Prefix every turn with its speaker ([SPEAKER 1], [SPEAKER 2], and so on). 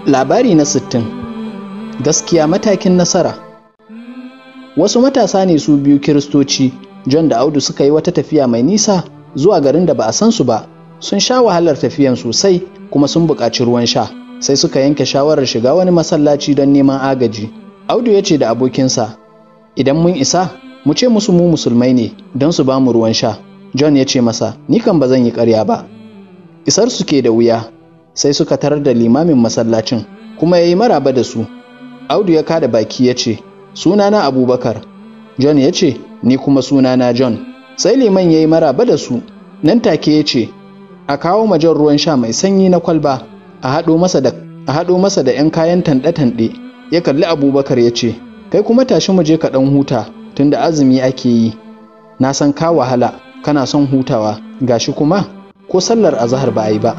[SPEAKER 1] Labari na 60. Gaskiya matakin nasara. Wasu matasa ne su biyu Kiristoci, John da Audu, suka yi wata tafiya mai nisa zuwa garin da ba a san su ba. Sun sha wahalar tafiyan sosai kuma sun buƙaci ruwan sha. Sai suka yanke shawarar shiga wani masallaci don neman agaji. Audu ya ce da abokinsa, "Idan mun isa, mu ce musu mu musulmai ne don su ba mu ruwan sha." John ya ce masa, "Ni kan ba zan yi ƙarya ba." Isar su ke da wuya, sai suka tarar da limamin masallacin, kuma ya yi maraba da su. Audu ya kada baki ya ce, "Sunana Abubakar." John ya ce, "Ni kuma sunana John." Sai liman ya yi maraba da su, nan take ya ce, a kawo ma John ruwan sha mai sanyi na kwalba, a haɗo masa da 'yan kayan tanɗe-tanɗe. Ya kalli Abubakar ya ce, "Kai kuma tashi mu je ka ɗan huta, tunda azumi ake yi. Na san ka wahala, kana son hutawa, gashi kuma ko sallar azahar ba a yi ba."